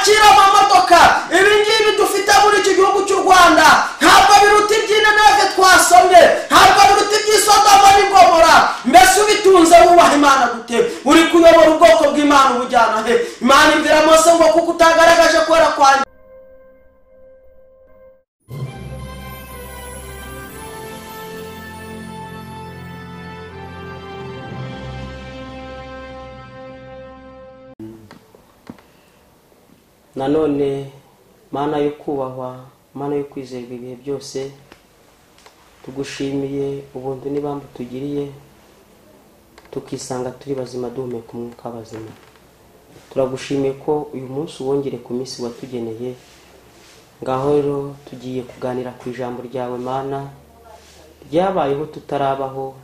Mwakira amamodoka. Ibi ngibi dufite muri iki gihugu cy'u Rwanda ntabwo biruta iby'Ineneve twasomye, ntabwo biruta iby'Isodoma n'Igomora. Mbese ubitunze wubaha Imana gute? Uri kuyobora ubwoko bw'Imana ubujyana he? Imana ibwira Mose ngo kuko utagaragaje kwera kwanjye. Nanone Mana yo kubahwa, Mana yo kwizerwa ibihe byose, tugushimiye ubuntu n'ibambu tugiriye, tukisanga turi bazima duhumeka umwuka w'abazima. Turagushimiye ko uyu munsi wongere ku minsi watugeneye. Ngaho rero tugiye kuganira ku ijambo ryawe Mana, ryabayeho tutarabaho,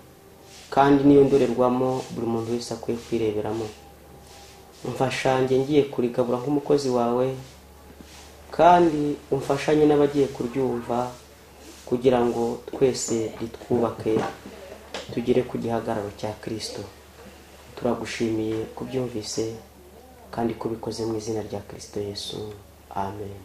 kandi niyo ndorerwamo buri muntu wese akwiye kwireberamo. Umfashange ngiye kurigabura nk'umukozi wawe, kandi umfashanye n'abagiye kuryumva, kugira ngo twese ritwubake tugere ku gihagararo cya Kristo. Turagushimiye kubyumvise kandi kubikoze mu izina rya Kristo Yesu, amen.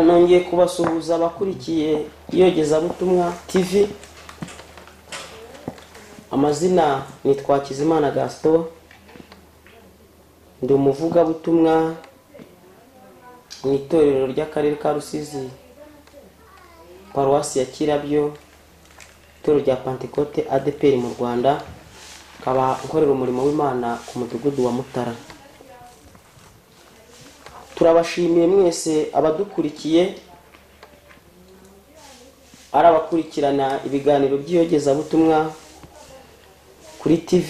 Nongeye kubasuhuza abakurikiye Iyogezabutumwa TV. Amazina ni Twakizimana Gaston, ndi umuvugabutumwa mu itorero ry'akarere ka Rusizi, paruwasi ya Kirabyo, itorero rya Pentecote ADPR mu Rwanda, nkaba nkorera umurimo w'Imana ku mudugudu wa Mutara. Turabashimiye mwese abadukurikiye, ari abakurikirana ibiganiro by'iyogezabutumwa kuri TV,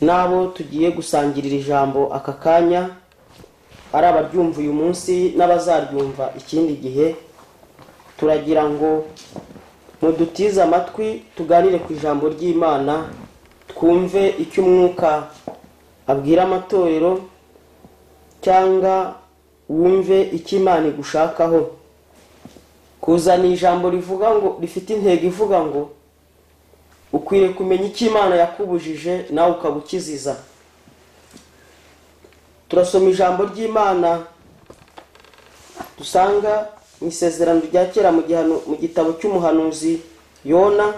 nabo tugiye gusangirira ijambo aka kanya, ari abaryumva uyu munsi n'abazaryumva ikindi gihe. Turagira ngo mudutize amatwi tuganire ku ijambo ry'Imana, twumve icyo umwuka abwira amatorero, cyangwa wumve icyo Imana igushakaho. Kuzana ijambo rivuga ngo rifite intego ivuga ngo ukwiriye kumenya icyo Imana yakubujije nawe ukabukiziza. Turasoma ijambo ry'Imana dusanga mu isezerano rya kera mu gitabo cy'umuhanuzi Yona.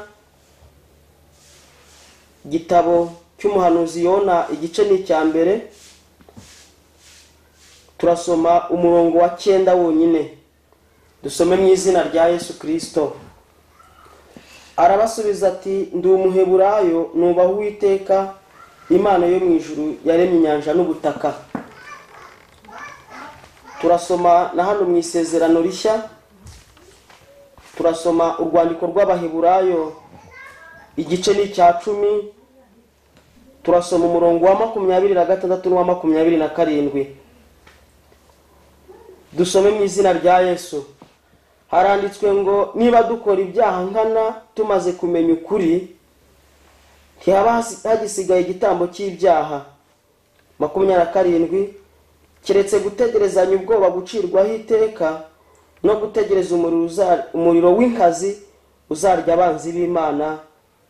Igitabo cy'umuhanuzi Yona igice ni icya mbere, turasoma umurongo wa 9 wonyine. Dusome mu izina rya Yesu Kristo. Arabasubiza ati ndi umuheburayo, nubaha Uwiteka Imana yo mu ijuru yaremye inyanja n'ubutaka. Turasoma na hano mu isezerano rishya, turasoma urwandiko rw'Abaheburayo igice ni icya 10, turasoma umurongo wa 26 n'uwa 27. Dusome mu izina rya Yesu. Haranditswe ngo niba dukora ibyaha nkana tumaze kumenya ukuri, ntihaba hagisigaye igitambo cy'ibyaha. 27, keretse gutegerezanya ubwoba gucirwaho iteka no gutegereza umuriro w'inkazi uzarya abanzi b'Imana.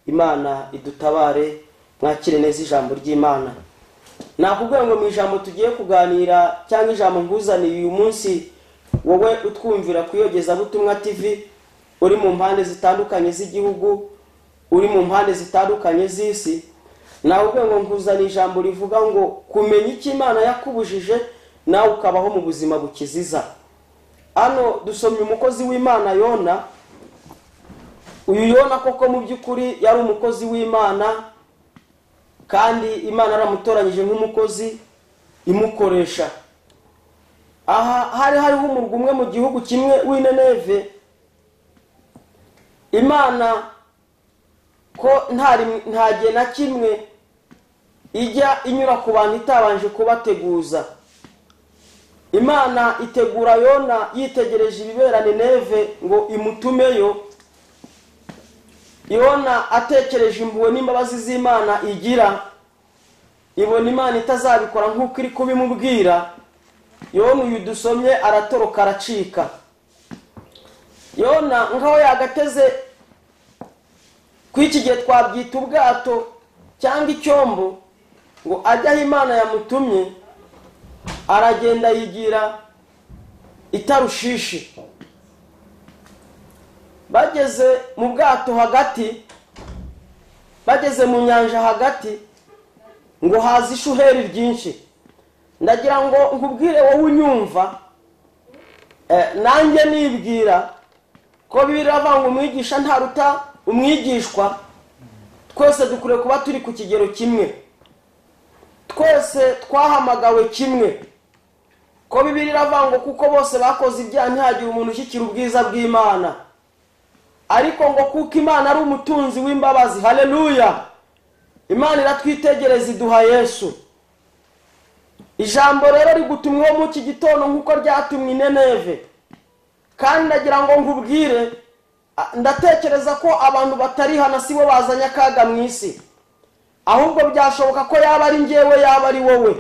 Imana idutabare. Mwakire neza ijambo ry'Imana. Nakubwiye ngo mu ijambo tugiye kuganira cyangwa ijambo nguzaniye uyu munsi, wowe utwumvira ku Iyogezabutumwa TV, uri mu mpande zitandukanye z'igihugu, uri mu mpande zitandukanye z'isi, nakubwiye ngo nkuzaniye ijambo rivuga ngo kumenya icyo Imana yakubujije nawe ukabaho mu buzima bukiziza. Hano dusomye umukozi w'Imana Yona. Uyu Yona koko mu by'ukuri yari umukozi w'Imana, kandi Imana yaramutoranyije nk'umukozi imukoresha. Aha hari hariho umurwa umwe mu gihugu kimwe w'Ineneve. Imana ko nta gihe na kimwe ijya inyura ku bantu itabanje kubateguza. Imana itegura Yona yitegereje ibibera Nineve ngo imutumeyo. Yona atekereje impuhwe n'imbabazi z'Imana igira, ibona Imana itazabikora nk'uko iri kubimubwira. Yona uyu dusomye aratoroka aracika. Yona nkaho yagateze ku iki gihe twabyita ubwato, cyangwa icyombo ngo ajye aho Imana yamutumye, aragenda yigira i Tarushishi. Bageze mu bwato hagati, bageze mu nyanja hagati, ngo haza ishuheri ryinshi. Ndagira ngo nkubwire wowe unyumva, nanjye nibwira ko Bibiliya iravuga ngo umwigisha ntaruta umwigishwa. Twese dukwiriye kuba turi ku kigero kimwe, twese twahamagawe kimwe. Ko Bibiliya iravuga ngo kuko bose bakoze ibyaha ntihagire umuntu ushyikira ubwiza bw'Imana, ariko ngo kuko Imana ari umutunzi w'imbabazi. Haleluya! Imana iratwitegereza iduha Yesu. Ijambo rero rigutumweho mu iki gitondo nk'uko ryatumwe i Nineve. Kandi ndagira ngo nkubwire, ndatekereza ko abantu batarihana si bo bazanye akaga mu isi, ahubwo byashoboka ko yaba ari njyewe, yaba ari wowe.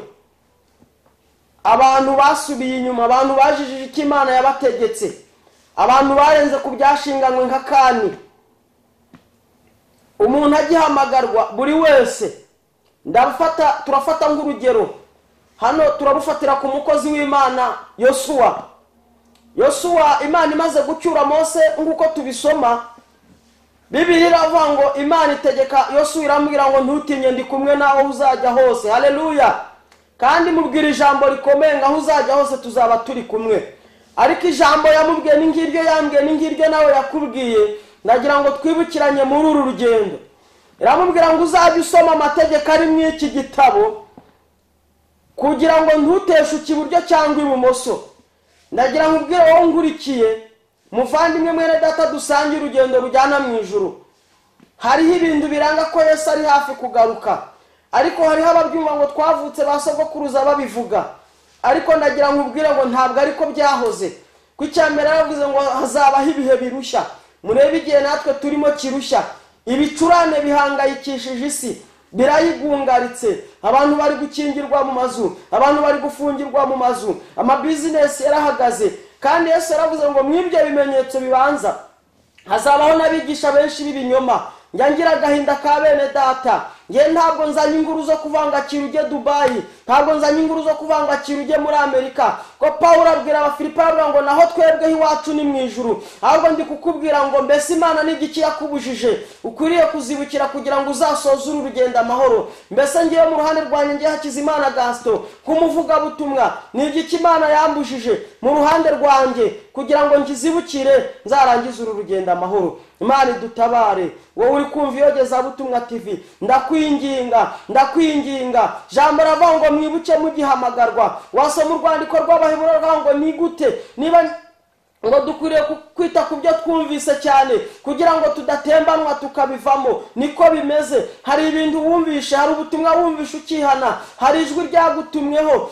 Abantu basubiye inyuma, abantu bajijije icyo Imana yabategetse, abantu barenze ku byashinganywe nka Kani. Umuntu agihamagarwa buri wese, turafata nk'urugero hano, turabufatira ku mukozi w'Imana Yosuwa. Yosuwa Imana imaze gucyura Mose nk'uko tubisoma, Bibiliya iravuga ngo Imana itegeka Yosuwa iramubwira ngo ntutinye, ndi kumwe nawe uzajya hose. Haleluya! Kandi mubwira ijambo rikomeye ngo aho uzajya hose tuzaba turi kumwe. Ariko ijambo yamubwiye ni ngiryo yambwiye, ni ngiryo nawe yakubwiye. Ndagira ngo twibukiranye muri uru rugendo. Iramubwira ngo uzajye usoma amategeko ari mu iki gitabo kugira ngo ntuteshuke iburyo cyangwa ibumoso. Ndagira ngo ubwire wowe nkurikiye, muvandimwe mwene data, dusangiye urugendo rujyana mu ijuru. Hariho ibintu biranga ko Yesu ari hafi kugaruka, ariko hariho ababyumva ngo twavutse ba sogokuruza babivuga. Ariko ndagira ngo ubwire ngo ntabwo ariko byahoze. Ku icyambere yaravuze ngo hazabaho ibihe birushya. Murebe igihe natwe turimo kirushya. Ibicurane bihangayikishije isi, birayigungaritse. Abantu bari gukingirwa mu mazu, abantu bari gufungirwa mu mazu, amabizinesi yarahagaze. Kandi Yesu yaravuze ngo mw'ibyo bimenyetso bibanza hazabaho n'abigisha benshi b'ibinyoma. Njya ngira agahinda ka bene data. Nge ntabwo nzanye inkuru zo kuvanga ujye Dubai, ntabwo nzanye inkuru zo kuvanga ujye muri Amerika. Ko Pawulo abwira Abafilipi aravuga ngo naho twebweho iwacu ni mu ijuru. Ahubwo ndi kukubwira ngo mbese Imana ni igiki yakubujije ukwiriye kuzibukira kugira ngo uzasoze uru rugendo amahoro. Mbese ngiye mu ruhande rwanjye ngiye Hakizimana Gaston nk'umuvugabutumwa, ni igiki Imana yambujije mu ruhande rwanjye kugira ngo ngizibukire nzarangize uru rugendo amahoro. Imana idutabare. Wowe uri kumva Iyogezabutumwa TV, ndakwinginga, ndakwinginga. Jambo ravuga ngo mwibuke mugihamagarwa. Wasoma urwandiko rw'Abaheburayo ruvuga ngo ni gute niba ngo dukwiriye kwita ku byo twumvise cyane kugira ngo tudatembanwa tukabivamo. Niko bimeze. Hari ibintu wumvishe, hari ubutumwa wumvishe ukihana, hari ijwi ryagutumweho,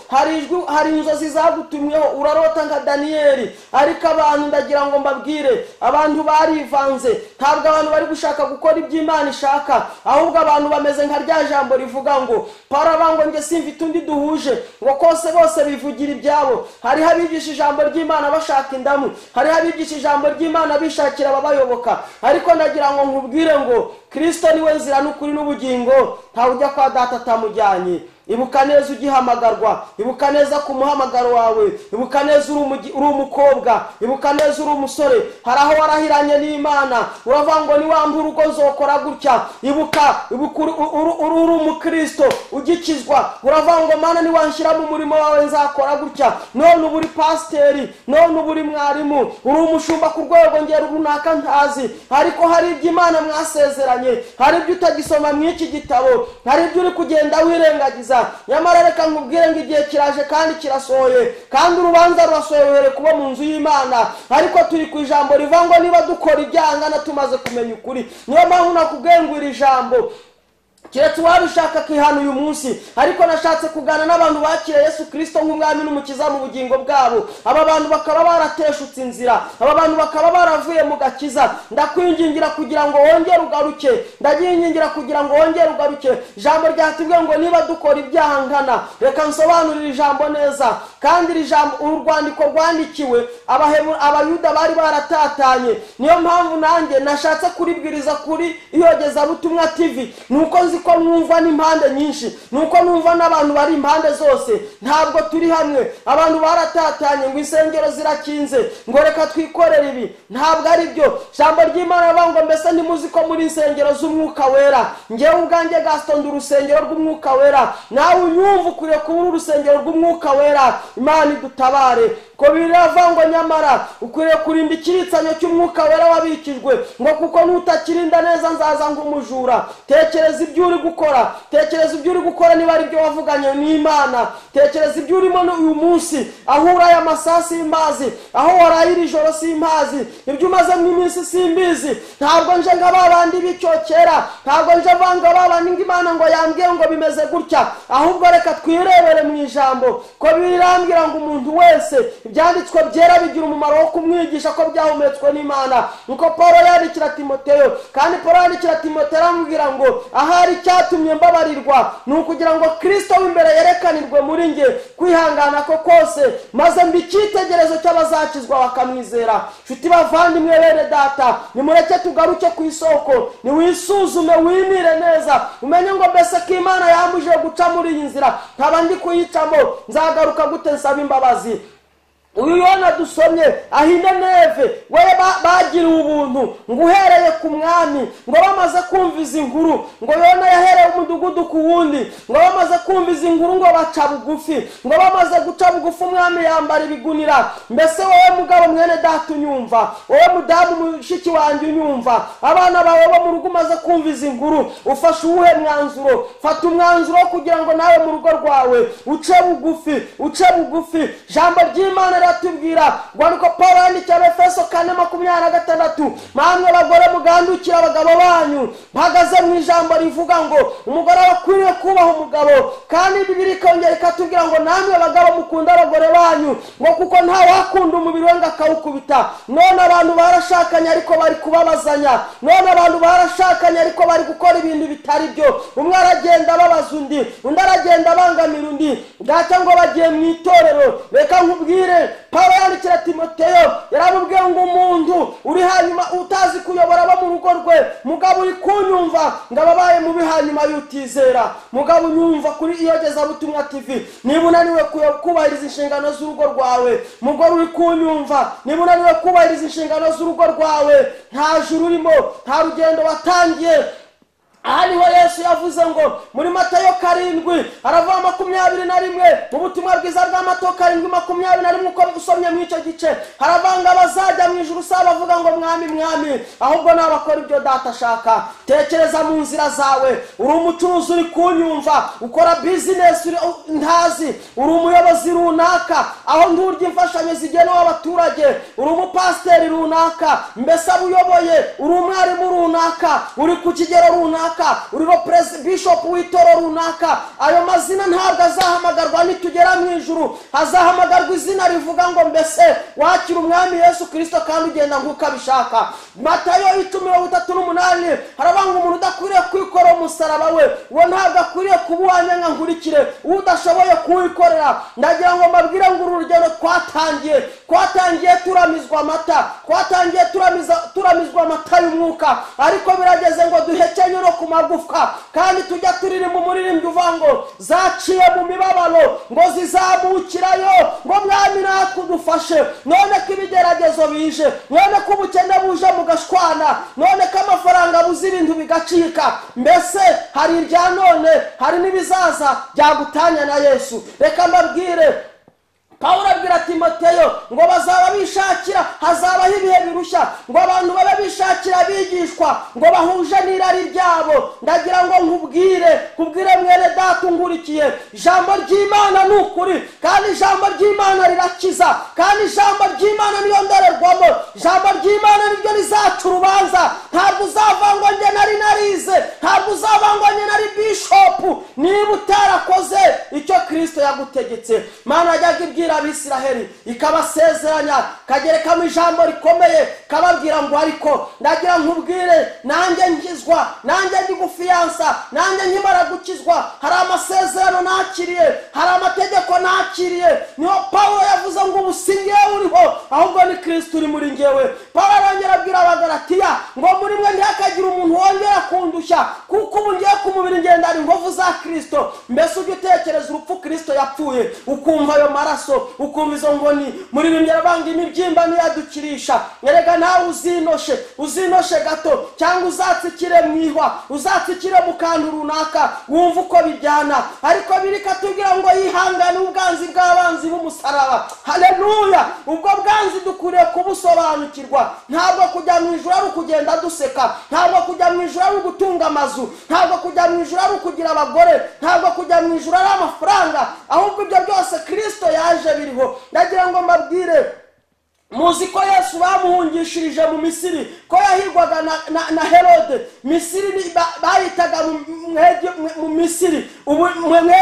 hari inzozi zagutumweho, urarota nka Daniyeli. Ariko abantu ndagira ngo mbabwire, abantu barivanze. Ntabwo abantu bari gushaka gukora ibyo Imana ishaka, ahubwo abantu bameze nka rya jambo rivuga ngo parabango nge simfite undi duhuje, ngo kose bose bivugira ibyabo. Hariho abigisha ijambo ry'Imana bashaka indamu, hariho abigisha ijambo ry'Imana bishakira ababayoboka. Ariko ndagira ngo nkubwire ngo Kristo niwe nzira n'ukuri n'ubugingo, ntawe ujya kwa data atamujyanye. Ibuka neza ugihamagarwa, ibuka neza ku muhamagaro wawe, ibuka neza uri umukobwa, ibuka neza uri umusore. Hari aho warahiranye n'Imana uravuga ngo niwampa urugo nzokora gutya. Ibuka uri umukristo ugikizwa, uravuga ngo Mana niwanshyira mu murimo wawe nzakora gutya. None ubu uri pasiteri, none ubu uri mwarimu, uri umushumba ku rwego ngero runaka ntazi, ariko hari ibyo Imana mwasezeranye, hari ibyo utagisoma mu iki gitabo, hari ibyo uri kugenda wirengagiza. Nyamara reka nkubwire ngo igihe kiraje kandi kirasohoye, kandi urubanza rurasohoye kuba mu nzu y'Imana. Ariko turi ku ijambo rivuga ngo niba dukora ibyangana tumaze kumenya ukuri. Niyo mpamvu nakubwiye ngo iri jambo keretse uwabishaka akihana uyu munsi. Ariko nashatse kugana n'abantu bakira Yesu Kristo nk'umwami n'umukiza mu bugingo bwabo. Aba bantu bakaba barateshutse inzira, aba bantu bakaba baravuye mu gakiza. Ndakwingingira kugira ngo wongere ugaruke, ndagingingira kugira ngo wongere ugaruke. Ijambo ryatubwiye ngo niba dukora ibyaha nkana. Reka nsobanurire ijambo neza. Kandi iri jambo, uru rwandiko rwandikiwe Abayuda bari baratatanye. Niyo mpamvu nanjye nashatse kuribwiriza kuri Iyogezabutumwa TV, nuko nzi nzi ko mwumva n'impande nyinshi, nuko numva n'abantu bari impande zose. Ntabwo turi hamwe, abantu baratatanye ngo insengero zirakinze, ngo reka twikorere ibi. Ntabwo ari byo. Ijambo ry'Imana rivuga ngo mbese ntimuzi ko muri insengero z'umwuka wera? Njyewe ubwanjye Gaston ndi urusengero rw'umwuka wera, nawe unyumva ukwiriye kuba uri urusengero rw'umwuka wera. Imana idutabare. Ko biravuga ngo nyamara ukwiriye kurinda ikiritsanyo cy'umwuka wera wabikijwe, ngo kuko nutakirinda neza nzaza nk'umujura. Tekereza ibyo uri gukora, tekereza ibyo uri gukora niba ari byo wavuganye n'Imana. Tekereza ibyo urimo uyu munsi, aho uraye amasaha simbazi, aho waraye iri joro simbazi, ibyo umaze mu iminsi simbizi. Ntabwo nje nka babandi b'icyokera, ntabwo nje vanga babandi ngo Imana ngo yambwiye ngo bimeze gutya, ahubwo reka twirebere mu ijambo. Ko birambwira ngo umuntu wese ibyanditswe byera bigira umumaro wo kumwigisha ko byahumetswe n'Imana. Nuko Paulo yandikira Timoteyo, kandi Paulo yandikira Timoteyo aramubwira ngo ahari icyatumye mbabarirwa ni ukugira ngo Kristo w'imbere yerekanirwe muri nge kwihangana ko kose, maze mbe icyitegererezo cy'abazakizwa bakamwizera. Nshuti bavandimwe bene data, nimureke tugaruke ku isoko, niwisuzume wimire neza, umenye ngo mbese ko Imana yambujije guca muri iyi nzira, nkaba ndi kuyicamo, nzagaruka gute nsaba imbabazi? Uyu Yona dusomye ahinde neve we bagiriwe ubuntu ngo uhereye ku mwami, ngo bamaze kumva izi nkuru, ngo Yona yahereye umudugudu ku wundi, ngo bamaze kumva izi nkuru ngo baca bugufi, ngo bamaze guca bugufi umwami yambara ibigunira. Mbese wowe mugabo mwene data unyumva, wowe mudamu mushiki wanjye unyumva, abana bawe bo mu rugo umaze kumva izi nkuru, ufashe uwuhe mwanzuro? Fata umwanzuro kugira ngo nawe mu rugo rwawe uce bugufi, uce bugufi. Ijambo ry'Imana tubwira rwandiko Paulo yandikiye Abefeso 4:26, namwe bagore mugandukira abagabo banyu. Mpagaze mu ijambo rivuga ngo umugore akwiriye kubaha umugabo, kandi Bibiliya ikongera ikatubwira ngo namwe bagabo mukunda abagore banyu, ngo kuko nta wakunda umubiri we ngo akawukubita. None abantu barashakanye ariko bari kubabazanya, none abantu barashakanye ariko bari gukora ibintu bitari byo. Umwe aragenda ababaza undi, undi aragenda abangamira undi, bwacya ngo bagiye mu itorero. Reka nkubwire, Paulo yandikira Timoteyo yaramubwiye ngo umuntu uri hanyuma utazi kuyobora abo mu rugo rwe, mugabo uri kunyumva ngo ababaye mubi hanyuma yutizera. Mugabo unyumva kuri Iyogezabutumwa TV, niba unaniwe kubahiriza inshingano z'urugo rwawe, mugore uri kunyumva, niba unaniwe kubahiriza inshingano z'urugo rwawe, nta juru urimo, nta rugendo watangiye. Aha niho Yesu yavuze ngo muri Matayo 7 aravuga 21, mu butumwa bwiza bwa Matayo 7:21, uko usomye mu icyo gice haravanga abazajya mu ijuru saba bavuga ngo mwami mwami, ahubwo n'abakora ibyo data ashaka. Tekereza mu nzira zawe, uri umucuruzi uri kunyumva, ukora business uri ntazi, uri umuyobozi runaka aho ndurya imfashanyo zigenewe abaturage, uri umupasiteri runaka mbese abuyoboye, uri umwarimu runaka, uri ku kigero runaka, uri bishop w'itoro runaka. Ayo mazina ntabwo azahamagarwa nitugera mu ijuru, hazahamagarwa izina rivuga ngo mbese wakira umwami Yesu Kristo kandi ugenda nk'uko abishaka. Matayo 10:38 harabanga umuntu udakwiriye kwikora umusaraba we, uwo ntabwo akwiriye kuba uwanjye nka nkurikire, udashoboye kuwikorera. Ndagira ngo mbabwire ngo uru rugendo twatangiye turamizwa amata, twatangiye turamizwa amata y'umwuka, ariko birageze ngo duhekenye no ku magufwa. Kandi tujya turirimba umuririmbyi uvuga ngo zaciye mu mibabaro ngo zizamukirayo, ngo mwami natwe udufashe. None ko ibigeragezo bije, none ko ubukene buje mugashwana, none ko amafaranga abuze ibintu bigacika, mbese hari irya none hari n'ibizaza byagutanya na Yesu. Reka mbabwire, Paulo abwira Timoteyo ngo bazaba bishakira, hazabaho ibihe birushya, ngo abantu babe bishakira abigishwa ngo bahuje n'irari ryabo. Ndagira ngo nkubwire, kubwire mwene data ungurikiye, ijambo ry'Imana ni ukuri, kandi ijambo ry'Imana rirakiza, kandi ijambo ry'Imana niyo ndorerwamo, ijambo ry'Imana niryo rizaca urubanza. Ntabwo uzava ngo njye nari narize, ntabwo uzava ngo njye nari bishop, niba utarakoze icyo Kristo yagutegetse. Mana yajyaga ibwira Abisiraheli ikabasezeranya, kagerekamo ijambo rikomeye, kababwira ngo ariko ndagira nkubwire, nanjye nkizwa, nanjye ndi gufiyansa, nanjye nkimara gukizwa, hari amasezerano nakiriye, hari amategeko nakiriye. Niho Paulo yavuze ngo ubu si njyewe uriho, ahubwo ni Kristo uri muri njyewe. Paulo arongera abwira Abagalatiya ngo muri mwe ntihakagire umuntu wongera kundushya, kuko ubu ngiye ku mubiri Ubundi ngendana inkovu za Kristo. Mbese ujye utekereza urupfu Kristo yapfuye, ukumva ayo maraso, ukumva izo ngoni. Muri bimwe imibyimba niyadukirisha. Erega nawe uzinoshe, uzinoshe gato, cyangwa uzatsikire mwihwa, uzatsikire mu kantu runaka, wumva uko bijyana. Ariko birika tugira ngo yihangane ubwanzi bw'abanzi b'umusaraba. Haleluya! Ubwo bwanzi dukwiriye kubusobanukirwa. Ntabwo kujya mu ijuru ari ukugenda duseka, ntabwo kujya mu ijuru ari ugutunga amazu, ntabwo kujya mu ijuru ari ukugira abagore, ntabwo kujya mu ijuru ari amafaranga, ahubwo ibyo byose Kristo yaje biriho. Ndagira ngo mbabwire, muzi ko Yesu bamuhungishirije mu Misiri, ko yahigwaga na Herode. Misiri bahitaga mu Misiri, ubu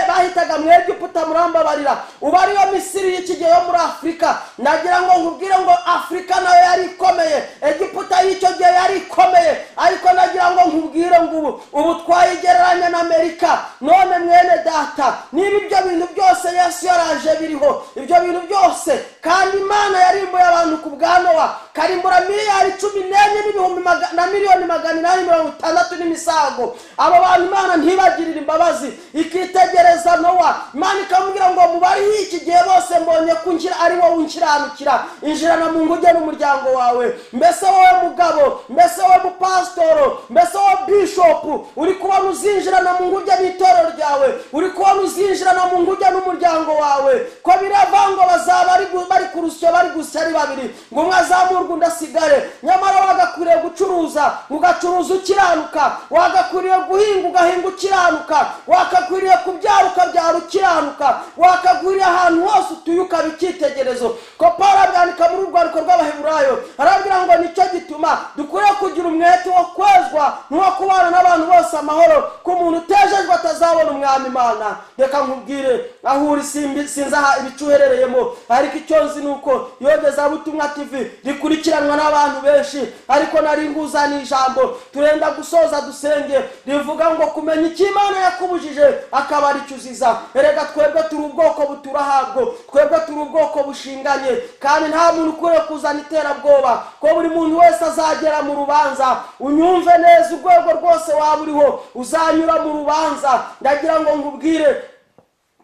bahitaga mu Egiputa, murambabarira, ubu ariyo Misiri y'iki gihe yo muri Afurika. Ndagira ngo nkubwire ngo Afurika nayo yari ikomeye, Egiputa y'icyo gihe yari ikomeye, ariko nagira ngo nkubwire ngo ubu twayigereranya na Amerika. None mwene data, niba ibyo bintu byose Yesu yaraje biriho, ibyo bintu byose, kandi Imana yarimbuye abantu ku bwa Nowa, karimbura miliyari 14 n'ibihumbi na miliyoni 860 n'imisago. Abo bantu Imana ntibagirira imbabazi, ikitegereza Nowa. Imana ikamubwira ngo mubari iki gihe bose mbonye ko unkira ari wowe unkiranukira, injirana mu nguge n'umuryango wawe. Mbese wowe mugabo, mbese wowe mupasitoro, mbese wowe bishopu, uri kubona uzinjirana mu nguge n'itorero ryawe, uri kubona uzinjirana mu nguge n'umuryango wawe. Ko birava ngo bazaba bari ku rusyo, bari gusya ari babiri, ngo umwe azamurwe undi asigare. Nyamara wagakwiriye gucuruza, ugacuruza ukiranuka, wagakwiriye guhinga, ugahinga ukiranuka, wakakwiriye kubyara, ukabyara ukiranuka, wakakwiriye ahantu hose utuye ukaba icyitegererezo. Ko Pawulo abyandika muri urwandiko rw'Abaheburayo, arabwira ngo nicyo gituma dukwiriye kugira umwete wo kwezwa n'uwo kubana n'abantu bose amahoro, ko umuntu utejejwe atazabona umwami Imana. Reka nkubwire, aho uri sinzi aha ibicu uherereyemo, ariko icyo nzi ni uko Iyogezabutumwa TV rikurikiranwa n'abantu benshi. Ariko nari nguzana ijambo turenda gusoza dusenge, rivuga ngo kumenya icyo Imana yakubujije akaba ari cyo uziza. Erega twebwe turi ubwoko buturahabwo, twebwe turi ubwoko bushinganye, kandi nta muntu ukwiye kuzana iterabwoba, ko buri muntu wese azagera mu rubanza. Unyumve neza, urwego rwose waba uriho uzanyura mu rubanza. Ndagira ngo nkubwire,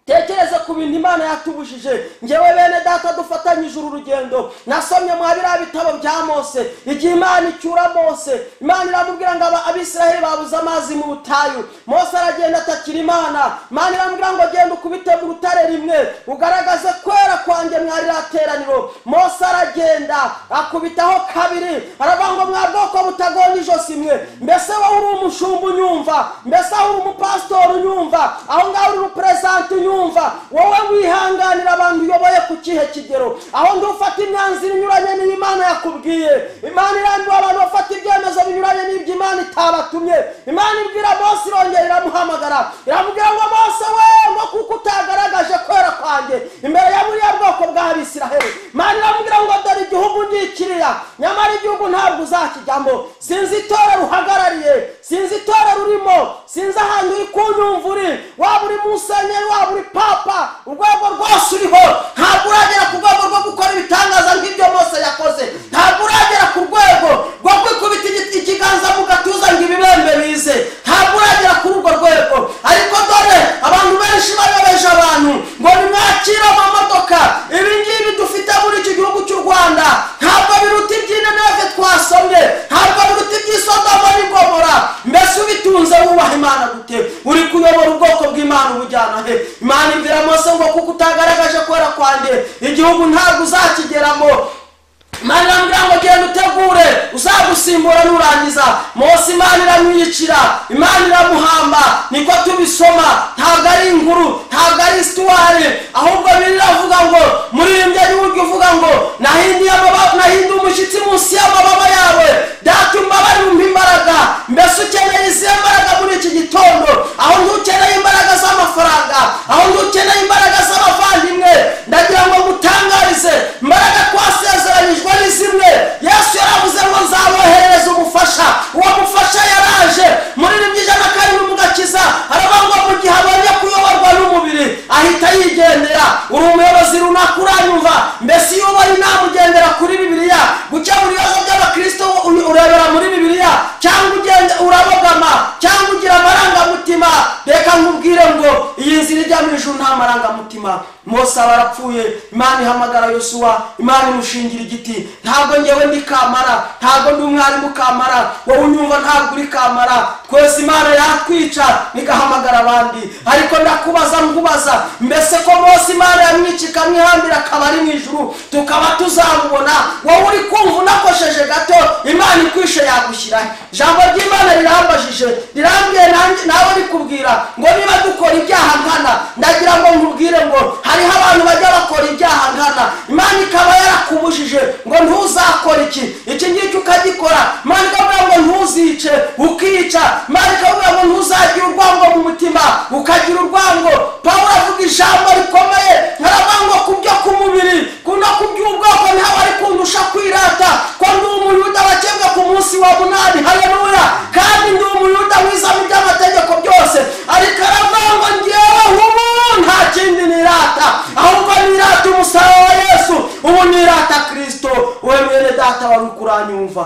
tekereza ku bintu Imana yatubujije. Ngewe bene data dufatanyije uru rugendo, nasomye mu biriya bitabo bya Mose, igihe Imana icyura Mose, Imana iramubwira ngo Abisiraheli babuze amazi mu butayu. Mose aragenda atakira Imana. Imana iramubwira ngo genda ukubite mu rutare rimwe, ugaragaze kwera kwanjye mwari rateraniro. Mose aragenda akubitaho kabiri, aravuga ngo mwa bwoko butagonda ijosi mwe. Mbese wowe uri umushumba unyumva, mbese aho uri umupasitori unyumva, aho ngaho uri umuperezanti unyumva, wowe wihanganira abantu uyoboye ku kihe kigero? Aho ndufata imyanzuro inyuranye n'Imana yakubwiye. Imana irambiwe abantu bafata ibyemezo binyuranye n'ibyo Imana itabatumye. Imana ibwira Mose, irongera iramuhamagara, iramubwira ngo Mose we, ngo kuko utagaragaje kwera kwanjye imbere ya buriya bwoko bw'Abisiraheli. Imana iramubwira ngo dore igihugu ngikiriya, nyamara igihugu ntabwo uzakijyamo. Sinzi itorero uhagarariye, sinzi itorero urimo, sinzi ahantu uri kunyumva uri, waba uri musenyeri, waba uri papa, urwego rwose uriho, ntabwo uragera ku rwego rwo gukora ibitangaza nk'ibyo Mose yakoze. Ntabwo uragera ku rwego rwo kwikubita ikiganza mu gatuza ngo ibibembe bize, ntabwo uragera kuri urwo rwego. Ariko dore abantu benshi bayobeje abantu ngo nimwakire amamodoka. Ibi ngibi dufite muri iki gihugu cy'u Rwanda ntabwo biruta iby'Ineneve twasomye, ntabwo biruta iby'Isodoma n'Igomora. Mbese ubitunze wubaha Imana gute? Uri kuyobora ubwoko bw'Imana ubujyana he? Imana ibwira Mose ngo kuko utagaragaje kwera kwanjye, igihugu ntabwo uzakigeramo. Imana iramubwira ngo genda utegure uzagusimbura nurangiza. Mose Imana iramwiyicira, Imana iramuhamba. Niko tubisoma, ntabwo ari inkuru, ntabwo ari histoire, ahubwo biravuga ngo muririmbye y'uburyo uvuga ngo nahinduye umushyitsi munsi y'amababa yawe, data umbabarire umpe imbaraga. Mbese ukeneye izihe mbaraga muri iki gitondo? Aho ntukeneye imbaraga z'amafaranga, aho ntukeneye imbaraga z'abavandimwe. Ndagira ngo ngutangarize, imbaraga twasezeranyijwe ni zimwe. Yesu yaravuze ngo nzaboherereza umufasha. Uwo mufasha yaraje. Muri 107 mu gakiza aravuga ngo mu gihe abonye kuyoborwa n'umubiri ahita yigendera. Mose aba arapfuye, Imana ihamagara Yosuwa, Imana imushingira igiti. Ntabwo ngewe ndi kamara, ntabwo ndi umwarimu kamara, wowe unyumva ntabwo uri kamara. Twese Imana yakwica igahamagara abandi. Ariko ndakubaza nkubaza, mbese ko Mose Imana yamwica ikamwihambira akaba ari mu ijuru tukaba tuzamubona, wowe uri kumva unakosheje gato Imana ikwishe yagushyira? Ijambo ry'Imana rirambajije, rirambwiye nawe rikubwira ngo niba dukora ibyaha nkana, ndagira ngo nkubwire ngo hariho abantu bajya bakora ibyaha nkana, Imana ikaba yarakubujije ngo ntuzakora iki, iki ngiki ukagikora. Imana ikavuga ngo ntuzice, ukica. Imana ikavuga ngo ntuzagire urwango mu mutima, ukagira urwango. Pawulo avuga ijambo rikomeye, aravuga ngo ku byo ku mubiri no ku by'ubwoko ntawe ari kundusha kwirata, ko ndi umuyuda wakebwe ku munsi wa 8. Haleluya! Kandi ndi umuyuda wiza mu by'amategeko byose, ariko aravuga ngo ngewe ubu nta kindi nirata, ahubwo nirata umusaraba wa Yesu, ubu nirata Kristo. Wowe mwene data wari uranyumva,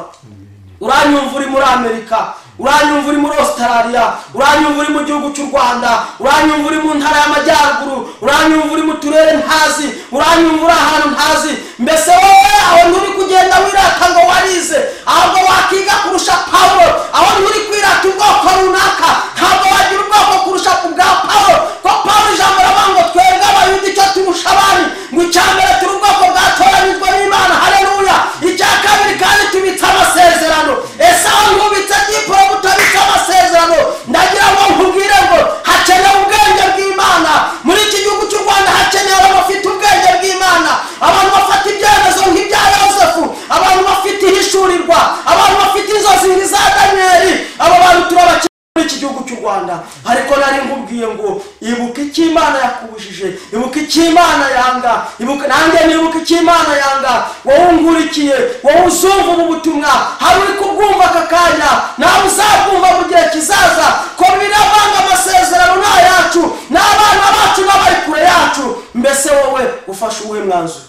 uranyumva uri muri Amerika, uranyumva uri muri Australia, uranyumva uri mu gihugu cy'u Rwanda, uranyumva uri mu ntara y'amajyaruguru, uranyumva uri mu turere ntazi, uranyumva uri ahantu ntazi. Mbese wowe aho nturi kugenda wirata ngo warize, ahubwo wakiga kurusha Pawulo. Aho nturi kwirata ubwoko runaka, ntabwo wagira ubwoko kurusha ubwa Pawulo. Ko Pawulo ijambo ravuga ngo twebwe Abayuda icyo turusha abandi, ngo icya mbere turi ubwoko bwatoranyijwe n'Imana. Haleluya! Icya kabiri kandi tubitse amasezerano. Ese aho ntubitse diporome utabitse amasezerano? Ndagira ngo nkubwire ngo hakenewe ubwenge bw'Imana muri iki gihugu cy'u Rwanda. Hakenewe abantu bafite ubwenge bw'Imana, abantu bafata ibyemezo nk'ibya Yosefu, abantu bafite ihishurirwa, abantu bafite inzozi nk'iza Daniyeli. Abo bantu turabakeneye muri iki gihugu cy'u Rwanda. Ariko nari nkubwiye ngo ibuka icyo Imana yakubujije, ibuka icyo Imana yanga, ibuka nanjye nibuka icyo Imana yanga. Wowe ungurikiye, wowe uzumva ubu butumwa, hari uri kubwumva aka kanya, nawe uzabwumva mu gihe kizaza, ko biravanga amasezerano ni ayacu, n'abana bacu n'abari kure yacu. Mbese wowe ufashe uwuhe mwanzuro?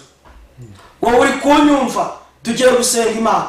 Wowe uri kunyumva, tugiye gusenga Imana,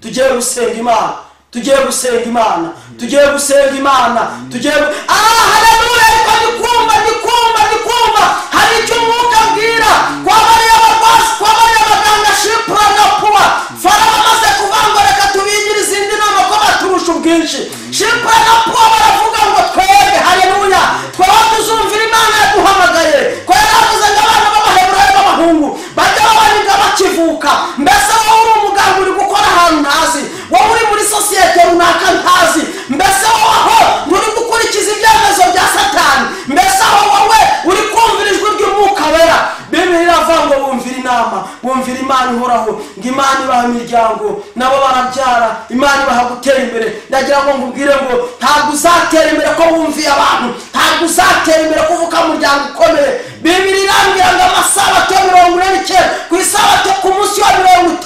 tugiye gusenga Imana, tugiye gusenga Imana, tugiye gusenga Imana, tugiye. Haleluya! Ariko ndikumva, ndikumva, ndikumva hari icyo umwuka abwira kwa bariya babasi, kwa bariya baganga Shipura na Puwa. Farawo amaze kuvuga ngo reka tubigire izindi nama ko baturusha ubwinshi. Shipura na Puwa baravuga ngo twebwe, haleluya, twaba tuzumvira Imana yaduhamagaye, ko yaravuze ngo abana b'Abaheburayo b'abahungu bajya babaniga bakivuka. Mbese wowe uri umuganga uri gukora ahantu ntazi, wowe uri muri sosiyete runaka ntazi, mbese wowe aho nturi gukurikiza ibyemezo bya Satani, mbese aho wowe uri kumvira ijwi ry'Umwuka Wera? Bibiliya iravuga ngo bumvira inama, bumvira Imana ihoraho, ngo Imana ibaha imiryango, nabo barabyara, Imana ibaha gutera imbere. Ndagira ngo nkubwire ngo ntabwo uzatera imbere ko wumviye abantu, ntabwo uzatera imbere ko uvuka mu muryango ukomeye. Bibiliya irambwira ngo amasabato 49 ku isabato ku munsi wa 50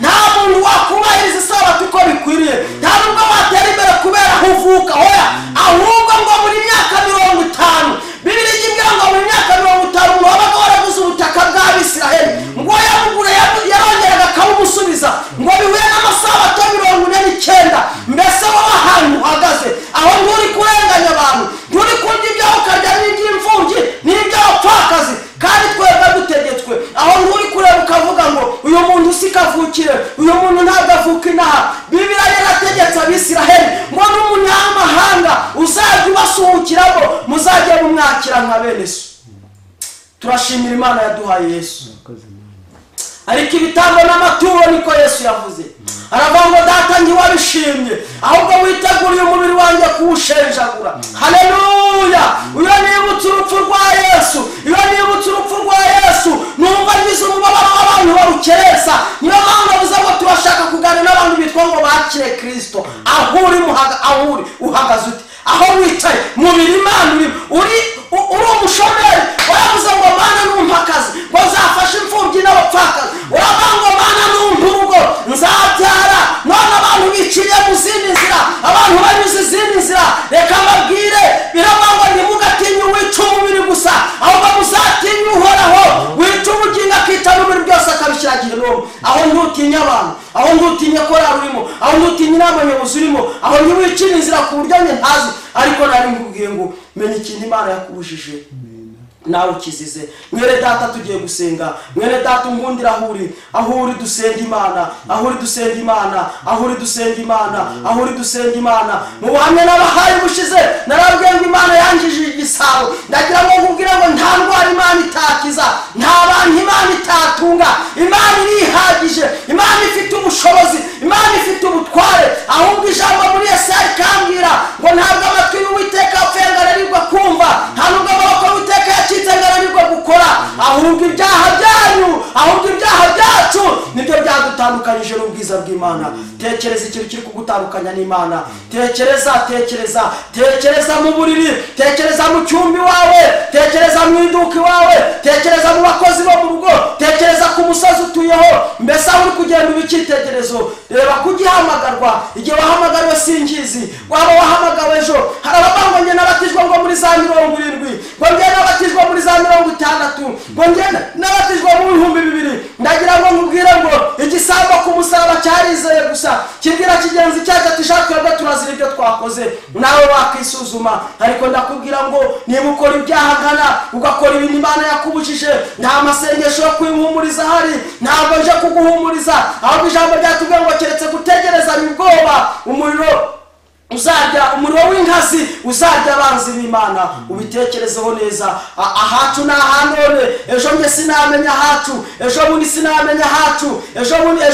nta muntu wakubahiriza isabato uko bikwiriye, nta nubwo watera imbere kubera aho uvuka, hoya, ahubwo ngo buri myaka 50. Bibiliya imbwira ngo buri myaka 50 umuntu wabaga waraguze ubutaka bw'Abisiraheli ngo yabugure yarongeraga akabumusubiza, ngo bihuye n'amasabato 49. Mbese wowe ahantu uhagaze aho nturi kurenganya abantu, nturi kurya ibyawe ukarya n'iby'imfubyi n'iby'abapfakazi, kandi twebwe dutegetswe. Aho nturi kureba ukavuga ngo uyu muntu si kavukire, uyu muntu ntabwo avuka inaha. Bibiliya yarategetse Abisiraheli ngo n'umunyamahanga uzajya ubasuhukiramo muzajye mumwakira nka bene so. Turashimira Imana yaduhaye Yesu. Ariko ibitambo n'amaturo niko Yesu yavuze, aravuga ngo data ntiwabishimye, ahubwo witeguriye umubiri wanjye kuwushenjagura. Haleluya! Iyo nibutse urupfu rwa Yesu, iyo nibutse urupfu rwa Yesu, numva ngize umubabaro w'abantu barukeresa. Niyo mpamvu bavuze ngo turashaka kuganira n'abantu bitwa ngo bakire Kristo. Aho uri aho uri uhagaze ute? Aho wicaye mubiri Imana uri uri umushomeri, waravuze ngo Mana numpa akazi, ngo nzafashe imfubyi n'abapfakazi, uravuga ngo Mana numpa urugo nzabyara. None abantu biciriye mu zindi nzira, abantu banyuze izindi nzira. Reka mbabwire, biravuga ngo ntimugatinye uwica umubiri gusa, ahubwo muzatinye Uhoraho wica ubugingo akica n'umubiri byose akabishyira gihenomu. Aho ntutinye abantu, aho ntutinye korali urimo, aho ntutinye inama nyobozi urimo, aho ntiwicira inzira ku buryo njye ntazi. Ariko nari nkubwiye ngo menya ikintu Imana yakubujije. Nawe ukizize. Mwene data, tugiye gusenga. Mwene data unkundira, aho uri dusenga Imana, aho uri dusenga Imana, aho uri dusenga Imana, aho uri dusenga Imana. Mu buhamya n'abahaye ubushize narabwiye ngo Imana yangije igisabo. Ndagira ngo nkubwire ngo nta ndwara Imana itakiza, nta bantu Imana itatunga. Imana irihagije, Imana ifite ubushobozi, Imana ifite ubutware. Ahubwo ijambo muri Yesaya rikambwira ngo ntabwo amatwi y'Uwiteka apfuye ngo ananirwe kumva, nta nubwo amaboko y'Uwiteka yacitse ngo ananirwe gukora. Ahubwo ibyaha byanyu, ahubwo ibyaha byacu nibyo byadutandukanyije n'ubwiza bw'Imana. Tekereza ikintu kiri kugutandukanya n'Imana. Tekereza, tekereza, tekereza mu buriri, tekereza mu cyumba iwawe, tekereza mu iduka iwawe, tekereza mu bakozi bo mu rugo, tekereza ku musozi utuyeho. Mbese aho uri kugenda uba icyitegererezo. Reba kugihamagarwa, igihe wahamagariwe singizi, waba wahamagawe ejo. Hari abavuga ngo njye nabatijwe ngo muri za 70, ngo njye nabatijwe muri za 60, ngo njye nabatijwe mu 2000. Ndagira ngo nkubwire ngo igisambo ku musaraba cyarizeye gusa, kibwira kigenzi cyacu ati shaka turazira ibyo twakoze. Nawe wakisuzuma. Ariko ndakubwira ngo niba ukora ibyaha nkana, ugakora ibintu Imana yakubujije, nta masengesho yo kwihumuriza ahari, ntabwo nje kuguhumuriza. Ahubwo ijambo ryatubwiye ngo keretse gutegereza ubwoba umuriro uzarya, umuriro w'inkazi uzarya abanzi b'Imana. Ubitekerezeho neza. Ahacu ni ahanone. Ejo nge sinamenya ahacu, ejo bundi sinamenya ahacu, ejo bundi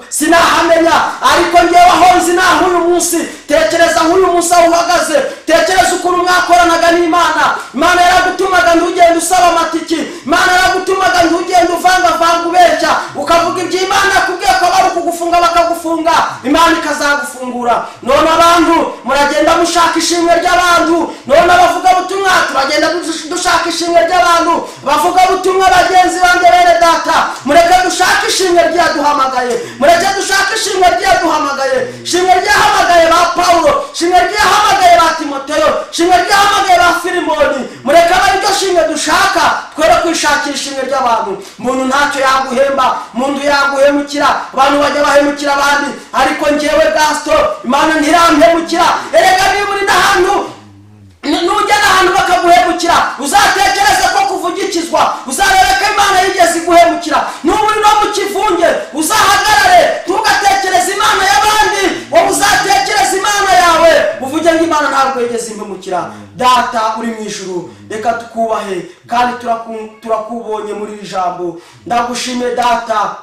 sinahamenya. Ariko ngewe aho nzi naho uyu munsi. Tekereza nk'uyu munsi aho uhagaze, tekereza ukuntu mwakoranaga n'Imana. Imana yaragutumaga ntugende usaba amatiki, Imana yaragutumaga ntugende uvangavanga ubeshya, ukavuga ibyo Imana yakubwiye ko bari kugufunga bakagufunga, Imana ikazagufungura. None abantu muragenda mushaka ishimwe ry'abantu. None abavuga butumwa turagenda dushaka ishimwe ry'abantu. Bavuga butumwa bagenzi banjye, bene data, mureke dushake ishimwe ryaduhamagaye, mureke dushake ishimwe ryaduhamagaye. Ishimwe ryahamagaye ba Paulo, ishimwe ryahamagaye ba Timoteyo, ishimwe ryahamagaye ba Filimoni. Mureke abe iryo shimwe dushaka, twere kwishakira ishimwe ry'abantu. Umuntu ntacyo yaguhemba, umuntu yaguhemukira, abantu bajya bahemukira abandi. Ariko njyewe Gaston, Imana ntirampemukira. Erega niba uri n'ahantu, nujya n'ahantu bakaguhemukira, uzatekereze ko kuvugikizwa, uzarebe ko Imana yigeze iguhemukira. Nuba uri no mu kivunge, uzahagarare, ntugatekereze Imana y'abandi, wowe uzatekereze Imana yawe, uvuge ngo Imana ntabwo yigeze impemukira. Data uri mu ijuru, reka tukubahe kandi turakubonye muri iri jambo. Ndagushimiye Data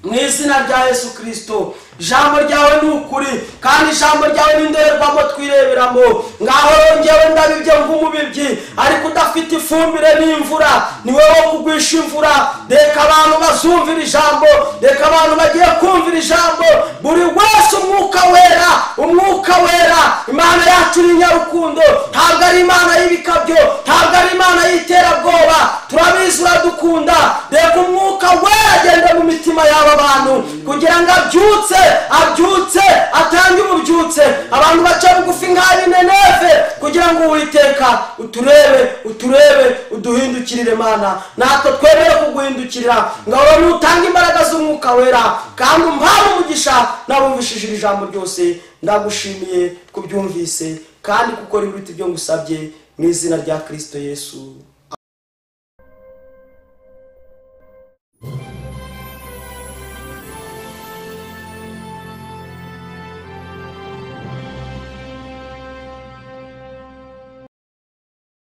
mu izina rya Yesu Kristo. Ijambo ryawe ni ukuri, kandi ijambo ryawe ni indorerwamo twireberamo. Ngaho ngewe ndabibye nk'umubibyi, ariko udafite ifumbire n'imvura, ni wowe wo kugwisha imvura. Reka abantu bazumvira ijambo, reka abantu bagiye kumvira ijambo. Buri wese umwuka wera, umwuka wera. Imana yacu ni nyarukundo, ntabwo ari Imana y'ibikabyo, ntabwo ari Imana y'iterabwoba. Turabizi uradukunda. Reka umwuka wera agende mu mitima y'aba bantu, kugira ngo abyutse, abyutse, atange ububyutse. Abantu baca bugufi nk'ab'Ineneve, kugira ngo Uwiteka uturebe, uturebe, uduhindukirire Mana. Natwe twemere kuguhindukirira. Ngaho nutange imbaraga z'umwuka wera, kandi umpare umugisha nabumvishije iri jambo ryose. Ndagushimiye kubyumvise kandi gukora ibiruta ibyo ngusabye, mu izina rya Kristo Yesu.